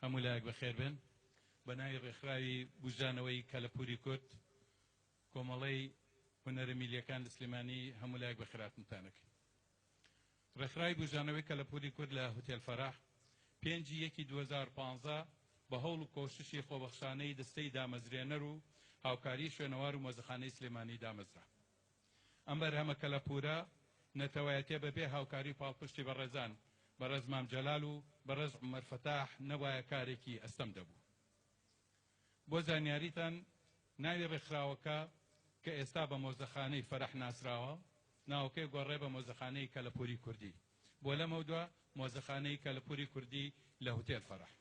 هەموو لایەک بەخێر بێن. بە ناوی ڕێکخراوی بوژانەوەی کەلەپووری کورد، کۆمەڵەی هونەرە میللیەکان لە سلێمانی هەموو لایەک بەخێرهاتنتان ئەکەین. ڕێکخراوی بوژانەوەی کەلەپووری کورد لە هوتێل فەرەح پێنجی یەکی 2015 بە هەوڵ و کۆششی خۆبەخشانەی دەستەی دامەزرێنەر و هاوکاریی شوێنەوار و مۆزەخانەی سلێمانی دامەزرا. ئەم بەرهەمە کەلەپوورە نەتەوایەتیە بە بێ هاوکاری و پاڵپشتی بەڕێزان بەڕێز مام جەلال و بەڕێز عومەر فەتاح نەبوایە کارێکی ئەستەم دەبوو. بۆ زانیاریتان ناوی ڕێکخراوەکە کە ئێستا بە مۆزەخانەی فەرەح ناسراوە ناوەکەی گۆڕێ بە مۆزەخانەی کەلەپووری کوردی بۆ لەمەودوا مۆزەخانەی کەلەپووری کوردی لە هوتێل فەرەح.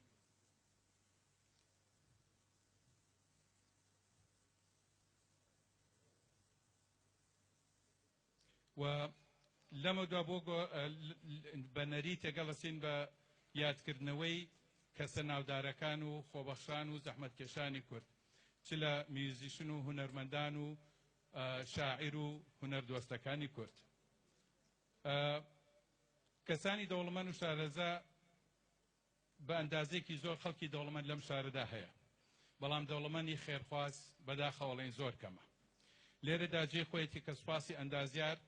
و لەمەودوا بۆ بە نەریتێک هەڵەسین بە یادکردنەوەی کەسە ناودارەکان و خۆبەخشان و زەحمەتکێشانی کورد چ لە میوزیشن و هونەرمەندان و شاعیر و هونەردۆستەکانی کورد کەسانی دەوڵەمەند و شارەزا بە ئەندازەیەکی زۆر خەڵکی دەوڵەمەند لەم شارەدا هەیە، بەڵام دەوڵەمەندی خێرخواز بەداخەوە ئەڵێین زۆر کەمە. لێرەدا جێی خۆیەتی کە سوپاسی ئەندازیار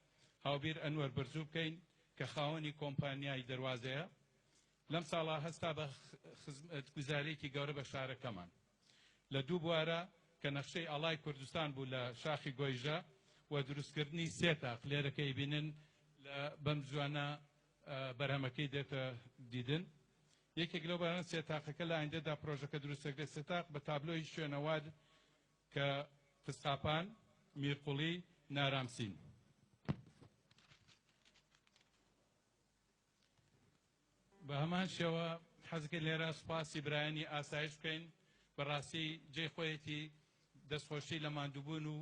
هاوبیر ئەنوەر برزو بکەین کە خاوەنی کۆمپانیای دەروازەیە، لەم ساڵە هەستا بە خزمەتگوزارییەکی گەورە بە شارەکەمان لە دوو بوارە کە نەخشەی ئاڵای کوردستان بوو لە شاخی گۆیژە و دروستکردنی سێ تاق لێرە کە ئەیبینن لە بەم زوانە بەرهەمەکەی دێتە دیدن. یەکێک لەو بەرهەمە سێ تاقەکە لە ئایندەدا پرۆژەکە دروست دەکرێت سێ تاق بە تابلۆی شوێنەوار کە قسقاپان، میرقوڵی، نارامسین. بە هەمان شێوە حەزەکەین لێرە سوپاسی برایانی ئاسایش بکەین، بەڕاستی جێی خۆیەتی دەستخۆشی لە ماندووبوون و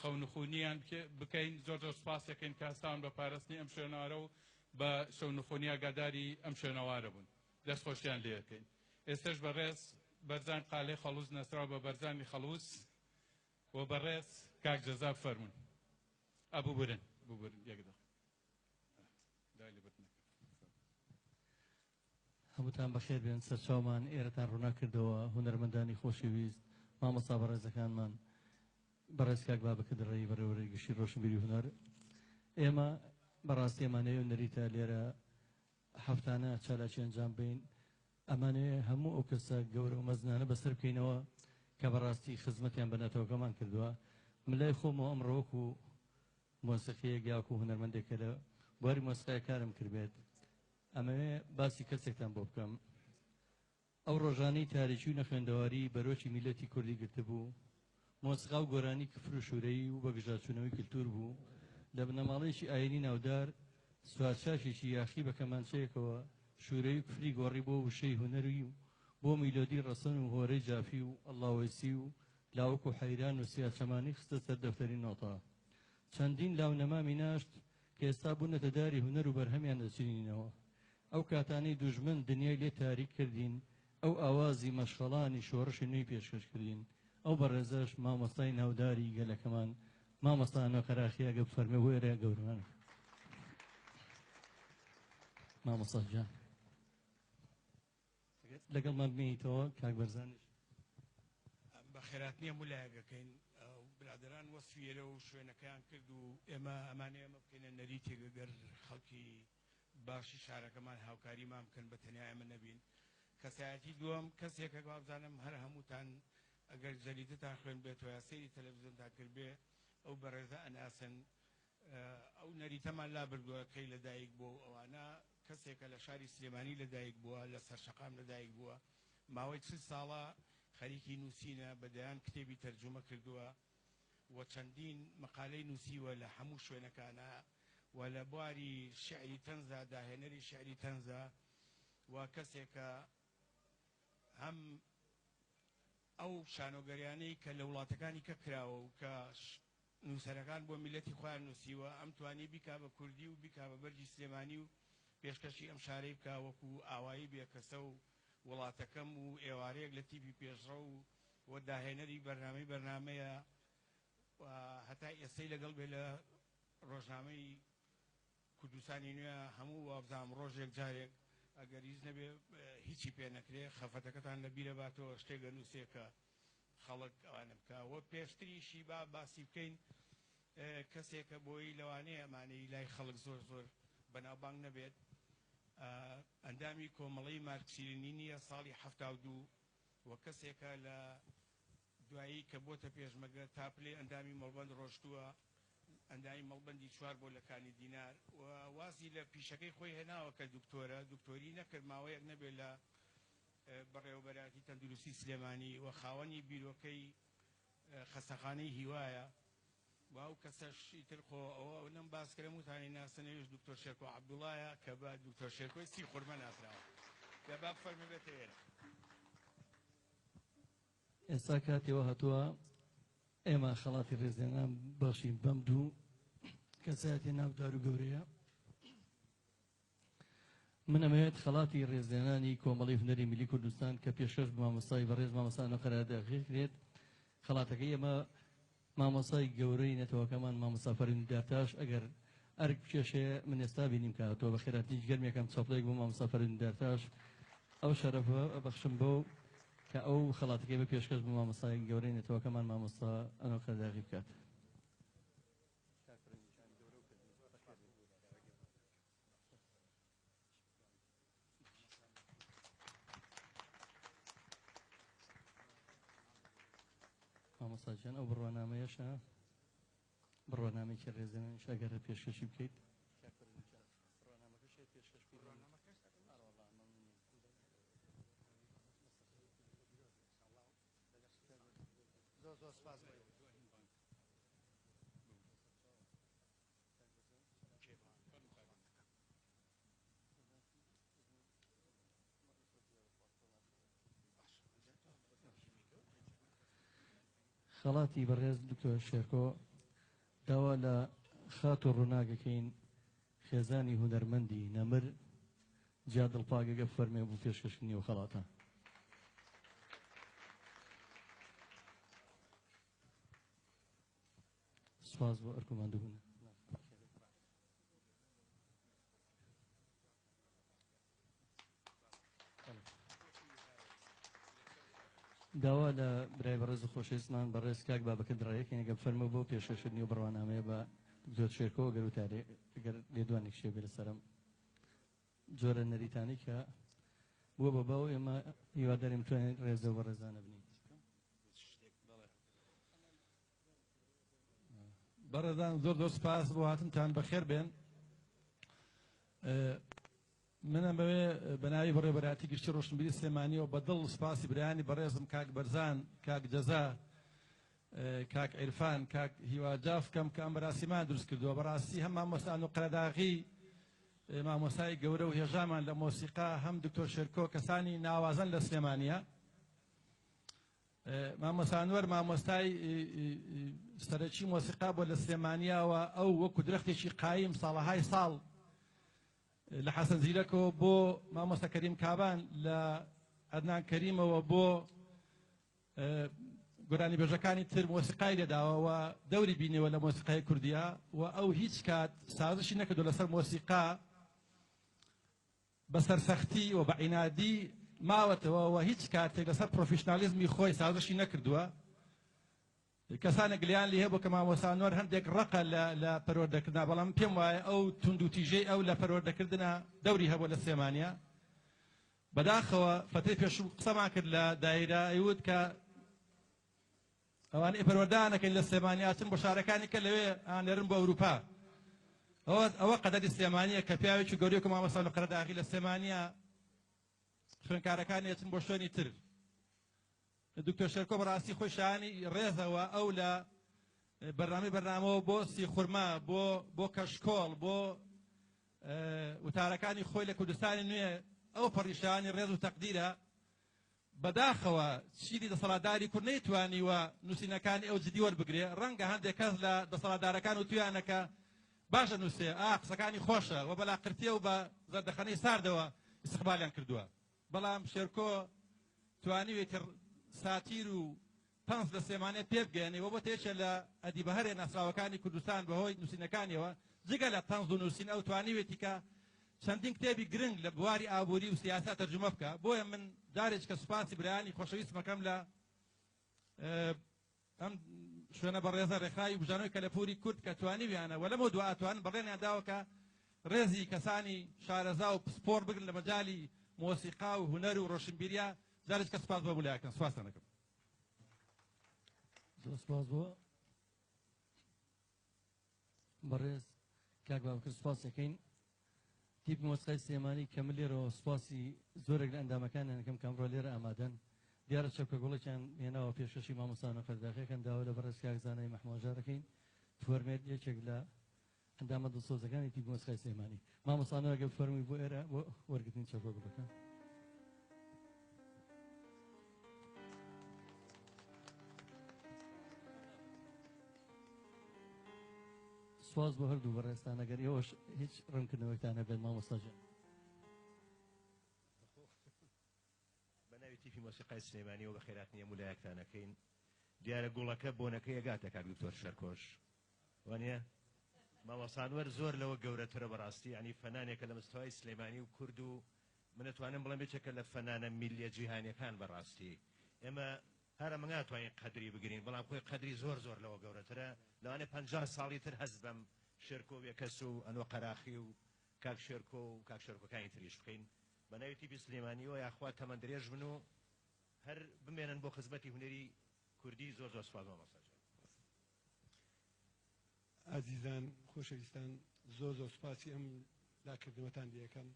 خەونخونیان بکەین، زۆر زۆر سوپاسیەکەین کە هەستاون بە پاراستنی ئەم شوێنەوارە و بە شەونخونی ئاگاداری ئەم شوێنەوارە بوون، دەستخۆشیان لێ ئەکەین. ئێستەش بەڕێز بەرزان قالەی خەڵوز ناسراو بە بەرزانی خەڵوز و بەڕێز کاک جەزا بفەرموون. ئە ببورن ببورن یەک دەق. دای لێبوردن ئەکەم. هەمووتان بەخێر بێن سەرچاومان ئێرەتان ڕووناک کردەوە هونەرمەندانی خۆشەویست مامۆستا بەڕێزەکانمان بەڕێز کاک بابەکر دڕەیی بەڕێوەبەری گشتی ڕۆشنبیری هونەر ئێمە بەڕاستی ئەمانەوێ نەریتە لێرە هەفتانە چالاکی ئەنجام بین ئەمانەوێ هەموو ئەو کەسە گەورە و مەزنانە بەسەر بکەینەوە کە بەڕاستی خزمەتیان بە نەتەوەکەمان کردووە من لای خۆمەوە ئەمڕۆ وەکو مۆسیقییەک یاکو هونەرمەندێک کە لە بواری مۆسیقای کارم کردبێت ئەمەوێ باسی کەسێکتان بۆ بکەم ئەو ڕۆژانەی تاریکی و نەخوێندەواری بەرۆکی میللەتی کوردی گرتبوو، مۆسیقا و گۆرانی کفر و شورەیی و بەگژاچوونەوەی کلتور بوو، لە بنەماڵەیەکی ئایینی ناودار سوارچاکێکی یاخی بە کەمانچەیەکەوە شورەیی و کفری گۆڕی بۆ وشەی هونەری و بۆ میلۆدی ڕەسەن و هۆرەی جافی و ئەڵڵاوەیسی و لاوک و حەیران و سیاچەمانی خستە سەر دەفتەری نۆتە. چەندین لاو نەمامی ناشت کە ئێستا بوونەتە داری هونەر و بەرهەمیان دەچنینەوە. ئەو کاتانەی دوژمن دنیای لێ تاریک کردین، ئەو ئاوازی مەشخەڵانی شۆڕشی نوێی پێشکەش کردین. ئەو بەڕێزەش مامۆستای ناوداری گەلەکەمان، مامۆستا ئەنوەر قەراخی ئەگەر بفەرموێ بۆ ئێرە گەورەمان. مامۆستا گیان لەگەڵمان بمێنیتەوە کاک بەرزانیش. بەخێرهاتنی هەموو لایەک ئەکەین. برادەران وەسفی ئێرە و شوێنەکەیان کرد و ئێمە ئەمانەوێ ئەمە بکەینە نەریتێک ئەگەر خەڵکی باشی شارەکەمان هاوکاریمان بکەن بە تەنیا ئێمە نەبین. کەسایەتی دووەم کەسێکە وابزانم هەر هەمووتان ئەگەر جەریدەتان خوێندبێتەوە یا سەیری تەلەڤیزیۆنتان کردبێ ئەو بەڕێزە ئەناسن. ئەو نەریتەمان لابردووە کەی لەدایک بووە و ئەوانە، کەسێکە لە شاری سلێمانی لەدایک بووە، لە سەرشەقام لەدایک بووە، ماوەی 40 ساڵە خەریکی نووسینە، بە دەیان کتێبی تەرجومە کردووە و چەندین مەقالەی نووسیوە لە هەموو شوێنەکانا و لە بواری شیعری تەنزا داهێنەری شیعری تەنزە و کەسێکە هەم ئەو شانۆگەریانەی کە لە وڵاتەکانی کە کراوە و کە نووسەرەکان بۆ میللەتی خۆیان نووسیوە، ئەم توانی بیکا بە کوردی و بیکا بە بەرگی سلێمانی و پێشکەشی ئەم شارەی بکا وەکو ئاوایی بێکەسە و وڵاتەکەم و ئێوارەیەک لە تیپی پێشڕەو و داهێنەری بەرنامەی بەرنامەیە و هەتا ئێستەی لەگەڵ بێ لە ڕۆژنامەی کوردستانی نوێ هەموو وابزانم ڕۆژێک جارێک ئەگەر هیچ نەبێ هیچی پێ نەکرێ خەفەتەکەتان لە بیرە باتەوە شتێک ئەنووسێ کە خەڵک ئەوانە بکا وە پێشتریشی با باسی بکەین کەسێکە بۆی لەوانەیە ئەمانەی لای خەڵک زۆر زۆر بەناوبانگ نەبێت ئەندامی کۆمەڵەی مارکسی-لینینیە ساڵی 72 و کەسێکە لە دوایی کە بۆتە پێشمەگە تا پلەی ئەندامی مەڵبەند ڕۆشتووە ئەندامی مەڵبەندی چوار بۆ لە کانی دینار و وازی لە پیشەکەی خۆی هێناوە کە دکتۆرە، دکتۆری نەکرد ماوەیەک نەبێت لە بەڕێوەبەرایەتی تەندروستی سلێمانی و خاوەنی بیرۆکەی خەستەخانەی هیوایە و ئەو کەسەش ئیتر خۆ ئەوە نەم باس کرد هەمووتانی ناسن ئەویش دکتۆر شێرکۆ عەبدوڵایە کە بە دکتۆر شێرکۆی سیخورمە ناسراوە. جا با بفەرموێ بێتە ئێرە. ئێستا کاتی ئەوە هاتووە ئێمە خەڵاتی ڕێزلێنان بەخشین بەم دوو کەسایەتی ناودار و گەورەیە. من ئەمەوێت خەڵاتی ڕێزلێنانی کۆمەڵی هونەری میلی کوردستان کە پێشکەش بە مامۆستای بەڕێز مامۆستا ئەنوەر قەرەداغی کرێت، خەڵاتەکەی ئێمە مامۆستای گەورەی نەتەوەکەمان مامۆستا فەرەیدون دارتاش ئەگەر ئەرک بکێشێ من ئێستا بینیم کە هاتووە بە خێراتنی گەرمێکم چەپڵێک بۆ مامۆستا فەرەیدون دارتاش ئەو شەرەفە بەخشم بەو کە ئەو خەڵاتەکەی بە پێشکەش بۆ مامۆستای گەورەی نەتەوەکەمان مامۆستا ئەنوەر قەرەداغی بکات. مامۆستا گیان ئەو بڕوانامەیەشە بڕوانامەیەکی ڕێزلێنانیش ئەگەر پێشکەشی بکەیت. زۆر زۆر سپاس بۆ خەڵاتی بەڕێز دکتۆر شێرکۆ داوا لە خاتوو ڕووناکەکەین خێزانی هونەرمەندی نەمر جیا دڵپاگەگە فەرمێ بۆ پێشکەشکردنی ئەو خەڵاتە. سپاس بۆ ئەرک و ماندووبوون. داوا لە برای بەڕێز و خۆشەویستمان بەڕێز کاک بابەکر دڕەیەکین گە فەرموو بۆ پێشکەشکردنی و بڕوانامەیە بە دکتۆر شێرکۆ گەر وتارێ گەر لێدوانێک شێ بێ لەسەرم جۆرە نەریتانەی کە بووە بە باو ئێمە هیوادارین بتوانین ڕێزە و بەڕێزانە بنین. بەڕێزان زۆر زۆر سپاس بۆ هاتنتان بەخێر بێن. من ئەمەوێ بە ناوی بەڕێوەبەرایەتی گشتی ڕۆشنبیری سلێمانیەوە بە دڵ سپاسی برایانی بەڕێزم کاک بەرزان، کاک جەزا، کاک عیرفان، کاک هیوا جاف کەم کە ئەم بەراسیمان دروست کردووە. بەڕاستی هەم مامۆستا ئەنوەر قەرەداغی مامۆستای گەورە و هێژامان لە مۆسیقا، هەم دکتۆر شێرکۆ کەسانی ناوازەن لە سلێمانیە. مامۆستا ئەنوەر مامۆستای سەرەکی مۆسیقا بۆ لە سلێمانیاوە، ئەو وەکو درەختێکی قایم ساڵەهای ساڵ لە حەسەن زیرەکەوە بۆ مامۆستا کەریم کابان، لە عەدنان کەریمەوە بۆ گۆرانیبێژەکانی تر مۆسیقای لێداوە و دەوری بینیوە لە مۆسیقای کوردیا و ئەو هیچ کات سازشی نەکردو لەسەر مۆسیقا بە سەرسەختی و بە عینادی ماوەتەوە و هیچ کاتێک لەسەر پرۆفیشنالیزمی خۆی سازشی نەکردووە. کەسانێک گلیان لێ هەبوو کە مامۆستا ئەنوەر هەندێک ڕەقە لە پەروەردەکردنا، بەڵام پێم وایە ئەو توندوتیژەی ئەو لە پەروەردەکردنا دەوری هەبوو لە سلێمانیا. بەداخەوە فەترەی پێشوو قسەمان کرد لە دایرە ئەیوت کە ئەوانەی پەروەردەیان ئەکەین لە سلێمانی ئەچن بۆ شارەکانی کە لەوێ ئانێرن بۆ ئەوروپا. ئەوە قەدەری سلێمانیە کە پیاوێکی گەورەی وەکو مامۆستا لە قەرەداغی لە سلێمانیە خوێندکارەکانی ئەچن بۆ شوێنی تر. دکتۆر شێرکۆ بەڕاستی خۆی شایانی ڕێزەوە ئەو لە بەرنامەی بەرنامەوە بۆ سیخورما بۆ بۆ کەشکۆڵ بۆ وتارەکانی خۆی لە کوردستانی نوێ ئەو پەڕی شایانی ڕێز و تەقدیرە. بەداخەوە چینی دەسەڵاتداری کورد نەیتوانیوە نووسینەکانی ئەو جدی وەربگرێ، ڕەنگە هەندێک کەس لە دەسەڵاتدارەکان وتویانە کە باش ئەنووسێ، ئا قسەکانی خۆشە و بە لاقرتێ و بە زەردەخەنەی ساردەوە ئیستقبالیان کردووە، بەڵام شێرکۆ توانیوێتی ساتیر و تەنز لە سلێمانێ پێبگەیەنێ و بۆتە یەکێ لە ئەدیبە هەرێ ناسراوەکانی کوردستان بەهۆی نووسینەکانیەوە، جگە لە تەنز و نووسین ئەو توانیوێتی کە چەندین کتێبی گرنگ لە بواری ئابووری و سیاسە تەرجومە بکە. بۆیە من جارێک کە سوپاسی برایانی خۆشەویستمەکەم لە ئەم شوێنە بەڕێزە ڕێکخراوی بژانەوەی کەلەپوری کورد کە توانیویانە و لەمەو دوا ئەتوانن بەڵێنیان داوە کە ڕێزی کەسانی شارەزا و پسپۆڕ بگرن لە مەجالی مۆسیقا و هونەر و ڕۆشنبیریا. جارێک کە سوپاس بۆ هەموو سوپاستان دەکەم. زۆر سوپاس بۆ بەڕێز کاک بابکر، سوپاس دەکەین. تیپی مۆسیقای سلێمانی کە من لێرەوە سوپاسی زۆرێک لە ئەندامەکانیان دەکەم کە ئەمڕۆ لێرە ئامادەن، دیارە چەپکە گوڵێکیان هێناوە پێشکەشی مامۆستا قەرداخیەکەن. داوا لە بەڕێز کاک زانای مەحموەژار دەکەین فەرمێت یەکێک لە ئەندامە دڵسۆزەکانی تیپی مۆسیقای سلێمانی. مامۆستا نوێگە فەرمووی بۆ ئێرە بۆ وەرگرتنی چەپکە گوڵەکە. سواز بۆ هەردوو بەڕێزتان. ئەگەر ئێوەش هیچ ڕوونکردنەوەیتان هەبێت مامۆستا گیان. بە ناوی تیپی مۆسیقای سلێمانیەوە بە خێراتنی هەموو لایەکتان ئەکەین. دیارە گوڵەکە بۆنەکەی ئەگاتە کاک دکتۆر شەرکۆش، وانە مامۆستا ئەنوەر زۆر لەوە گەورەترە بەڕاستی، یعنی فەنانێکە لە مستەوای سلێمانی و کورد و من ئەتوانم بڵێم یەکێکە لە فەنانە میللیە جیهانیەکان. بەڕاستی ئێمە هەر ئەمە ناتوانین قەدری بگرین، بەڵام خۆی قەدری زۆر زۆر لەوە گەورەترە. لەوانەیە 50 ساڵی تر هەست بەم شێرکۆ بێکەس و ئەنوە قەراخی و کاک شێرکۆ و کاک شێرکۆکانی تریش بکەین. بە ناوی تیپی سلێمانیەوە یاخوا تەمەن درێژ بن و هەر بمێنن بۆ خزمەتی هونەری کوردی. زۆر زۆر سوپاس مامۆستا جان. ئازیزان، خۆشەویستان، زۆر زۆر سوپاسی ئەم لاکردنەوەتان لەکەم.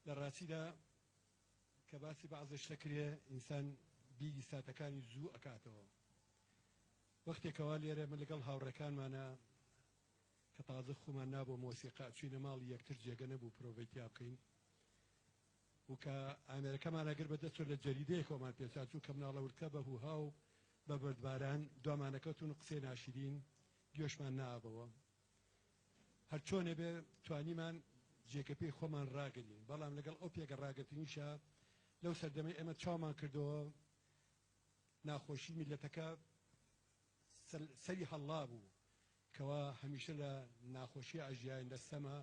لە ڕاستیدا کە باسی بەعزە شتە کرێ ئینسان بیری ساتەکانی زوو ئەکاتەوە. وەختێکەوە لێرە من لەگەڵ هاوڕێکانمانە کە تازە خۆمان نابووە مۆسیقا، چوینە ماڵی یەکتر، جێگە نەبوو پرۆڤەی تیا بکەین و کە ئامێرەکەمان ئەگر بە دەست لە جەریدەیەکەوەمان پێچا، چوو کە مناڵە ورکە بە هوها و بە بەردباران دوامانەکەوتون و قسەی ناشرین گوێشمان نابەوە. هەرچۆنێ بێ توانیمان جێگە پێی خۆمان ڕاگرین، بەڵام لەگەڵ ئەو پێگە ڕاگرتنیشە لەو سەردەمەی ئێمە چاومان کردەوە ناخۆشی میلەتەکە سەری هەڵلا بوو، کەوا هەمیشە لە ناخۆشی ئەژیاین لە سەما.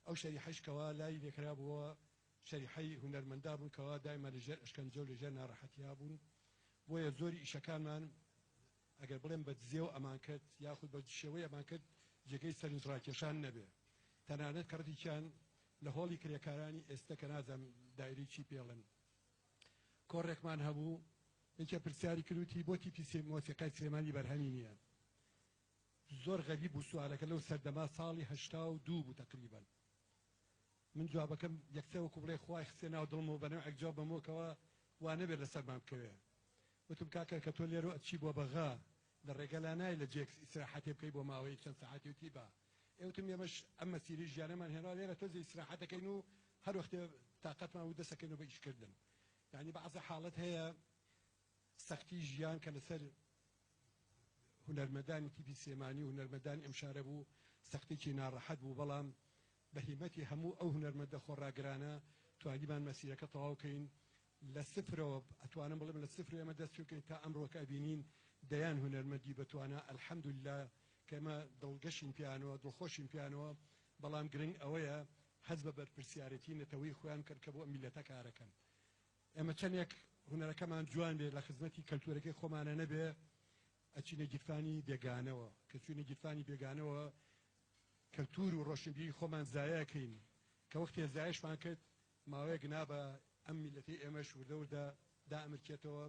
ئەو شەریحەش کەوا لای لێکرا بووە شەریحەی هونەرمەندا بوون، کەوا دایما لەژێر ئەشکەنجە و لەژێر ناڕەحەتیا بوون. بۆیە زۆری ئیشەکانمان ئەگەر بڵێم بە دزێو ئەمان کرد یاخود بە شێوەی ئەمان کرد جێگەی سەرنجڕاکێشان نەبێ. تەنانەت کەڕەتێکیان لە هۆڵی کرێکارانی ئێستە کە نازانم دایرەی چی پێڵن کۆڕێکمان هەبوو، یەکێ پرسیاری کرد وتی بۆ تیپی مۆسیقای سلێمانی بەرهەمی نییە؟ زۆر غەریب بوو سوالەکە، لەو سەردەما ساڵی 82 بوو تقریبا. من جوابەکەم یەکسەر وەکو بڵێ خوای خستێ ناو دڵمەوە بە نەوعێک جواب بەمەوە وا نەبێت لەسەرمان بکەوێ. وتم کاکە کە تۆ لێرە ئەچی بۆ بەغا لە ڕێگە لا نای لە جێک ئیسراحەتێ بکەی بۆ ماوەی چەند سەعاتی؟ وتی با. ئێوتم ئێمەش ئەم مەسیری ژیانەمان هێنا لێرە تۆزێ ئیسراحەتەکەین و هەر وەختێ تاقەتمان و دەسەکەین و بە ئیشکردن. یعنی بەعزە حاڵەت هەیە سەختی ژیان کە لەسەر هونەرمەدانی تیپی سلێمانی و هونەرمەدانی ئەم شارە بوو سەختێکی ناڕەحەت بوو، بەڵام بە هیمەتی هەموو ئەو هونەرمەندە خۆڕاگرانە توانیمان مەسیرەکە تەواو کەین لە سفرەوە. ئەتوانم بڵێم لە سفر ئێمە دەست بکەین تا ئەمڕۆ کە ئەبینین دەیان هونەرمەندی بەتوانە، الحەمدللە کە ئێمە دڵگەشین پیانەوە، دڵخۆشین پیانەوە. بەڵام گرنگ ئەوەیە هەست بە بەرپرسیارەتی نەتەوەی خۆیان بکەن کە بۆ ئەم میللەتە کارەکەن. ئێمە چەندێک هونەرەکەمان جوان بێ لە خزمەتی کەلتورەکەی خۆمانە نەبێ ئەچینە گیرفانی بێگانەوە، کە چوینە گیرفانی بێگانەوە کەلتور و ڕۆشنبیری خۆمان زایەکەین، کە وەختێ زایشمان کرد ماوەیەک نابە ئەم میلەتی ئێمەش وردە وردە دائەمرکێتەوە،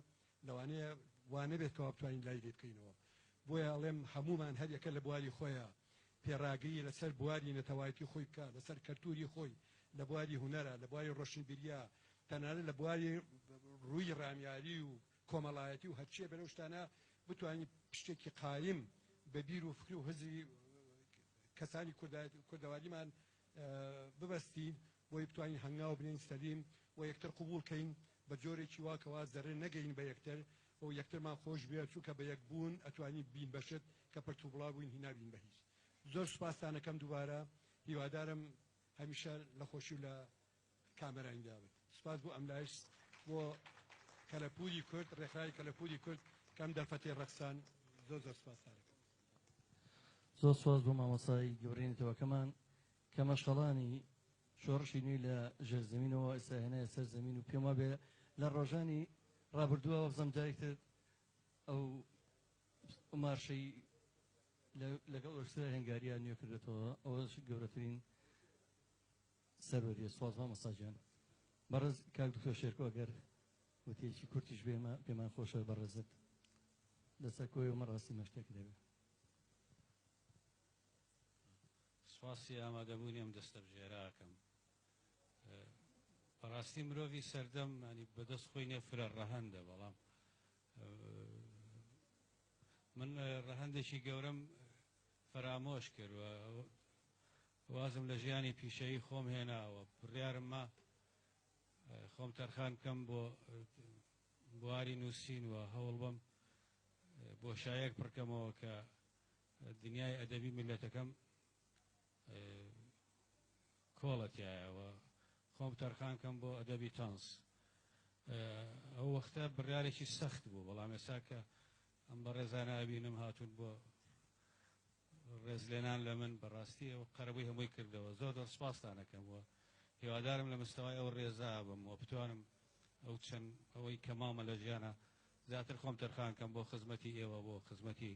لەوانەیە وانەبێت کەوا بتوانین لای لێ بکەینەوە. بۆیە ئەڵێم هەمومان هەر یەکە لە بواری خۆیە پێڕاگری لەسەر بواری نەتەوایەتی خۆی بکە، لەسەر کەلتوری خۆی، لە بواری هونەرە، لە بواری ڕۆشنبیریە، تەنانەت لە بواری ڕووی ڕامیاری و کۆمەڵایەتی و هەرچیە بەرەو شتانە بتوانین پشتێکی قایم بە بیر و فکر و هزری کەسانی کوردەواریمان ببەستین بۆی بتوانین هەنگاو بنێین سەلیم و یەکتر قبوڵ کەین بە جۆرێکی وا کەوا زەرەر نەگەین بە یەکتر و یەکترمان خۆش بێ، چونکە بە یەک بوون ئەتوانین بین بە شت، کە پرت و بڵاو بووین هی نابین بە هیچ. زۆر سوپاستانەکەم دووبارە، هیوادارم هەمیشە لە خۆشی و لە کامەرانیدا بن. سوپاس بۆ ئەملایش بۆ کەلەپوری کورد، ڕێکخراوی کەلەپوری کورد کەم دەرفەتی ڕەخسان. زۆر زۆر سوپاستانەکەم. زۆر سوپاس بۆ مامۆستای گەورەی نەتەوەکەمان. کە مەشخەڵانی شۆڕشی نوێی لە ژێرزەمینەوە ئێستا هێنایە سەر زەمین و پێم وابێ لە ڕۆژانی ڕابردووە وەبزانم جارێک تر ئەو مارشەی لەگەڵ ئۆرکسترای هەنگاریا نوێ کردێتەوە. ئەوەش گەورەترین سەروەریە. سواز مامۆستا گیان. بەڕێز کاک دکتۆر شێرکۆ ئەگەر وتەیەکی کورتیش بێمە پێمان خۆشە بەڕێزت لەسەر کۆی و مەڕاستی مەشتێک دەبێ. سپاسی ئامادەبوونی ئەم دەستەبژێرە ئەکەم. بەڕاستی مرۆڤی سەردەم ینی بەدەست خۆی نیە فرە ڕەهەندە، بەڵام من ڕەهەندێکی گەورەم فەرامۆش کرد و وازم لە ژیانی پیشەیی خۆم هێناوە، بڕیارم ما خۆم تەرخان بکەم بۆ بواری نووسین و هەوڵ بەم بۆشایەک پڕکەمەوە کە دنیای ئەدەبی میللەتەکەم کۆڵە تایەوە، خۆم تەرخان کەم بۆ ئەدەبی تەنز. ئەو وەختە بڕیارێکی سەخت بوو، بەڵام ئێستا کە ئەم بەڕێزانە ئەبینم هاتوون بۆ ڕێزلێنان لە من، بەڕاستی ئەو قەرەبووی هەمووی کردەوە. زۆر زۆر سپاستان ئەکەم و هیوادارم لە مستەوای ئەو ڕێزا بم و بتوانم ئەو چەند ئەوەی کە مامە لە ژیانە زیاتر خۆم تەرخان کەم بۆ خزمەتی ئێوە، بۆ خزمەتی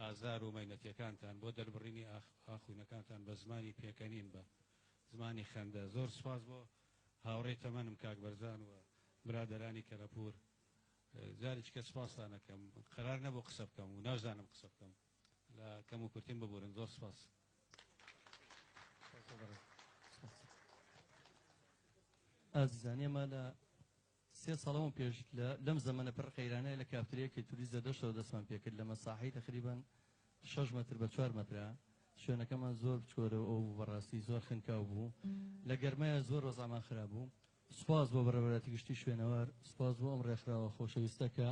ئازار و مەینەتیەکانتان، بۆ دەربڕینی ئاخونەکانتان بە زمانی پێکەنین، بە زمانی خەندە. زۆر سپاس بۆ هاوڕێی تەمەنم کاک بەرزان و برادەرانی کەلەپوور. جارێکی کە سپاستان ئەکەم. قەرار نەبوو قسە بکەم و ناشزانم قسە بکەم، لە کەم و کورتیم ببورن. زۆر سپاس. ئازیزان ئێمە لە سێ ساڵەوە پێش لەم زەمەنە پڕ قەیرانەیە لە کافتریای کەلتوری زەردەشتەوە دەستمان پێکرد لە مەساحەی تەقریبەن 6 مەتر بە 4 مەترە. شوێنەکەمان زۆر بچکۆرە و ئەو بوو، بەڕاستی زۆر خنکاو بوو، لە گەرمایە زۆر وەزعمان خراپ بوو. سوپاس بۆ بەڕێوەبەرایەتی گشتی شوێنەوار، سوپاس بۆ ئەم ڕێکخراوە خۆشەویستە کە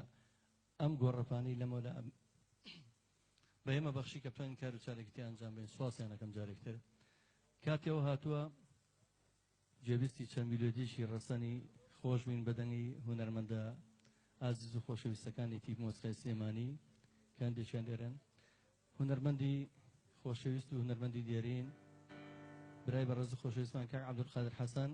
ئەم گۆڕەپانەی لەمەولا بە ئێمە بەخشی کە بتوانین کار و چالاکی تیا ئەنجام بەین. سوپاسیان ئەکەم جارێک تر. کاتی ئەوە هاتووە گوێبیستی چەند میلۆدیەکی ڕەسەنی خۆش بین بە دەنگی هونەرمەندە ئازیز و خۆشەویستەکانی تیپ مۆسیقای سلێمانی کە هەندێکیان لێرەن. هونەرمەندی خۆشەویست و هونەرمەندی دێرین برای بەڕێز و خۆشەویستمان کاک عەبدولقادر حەسەن.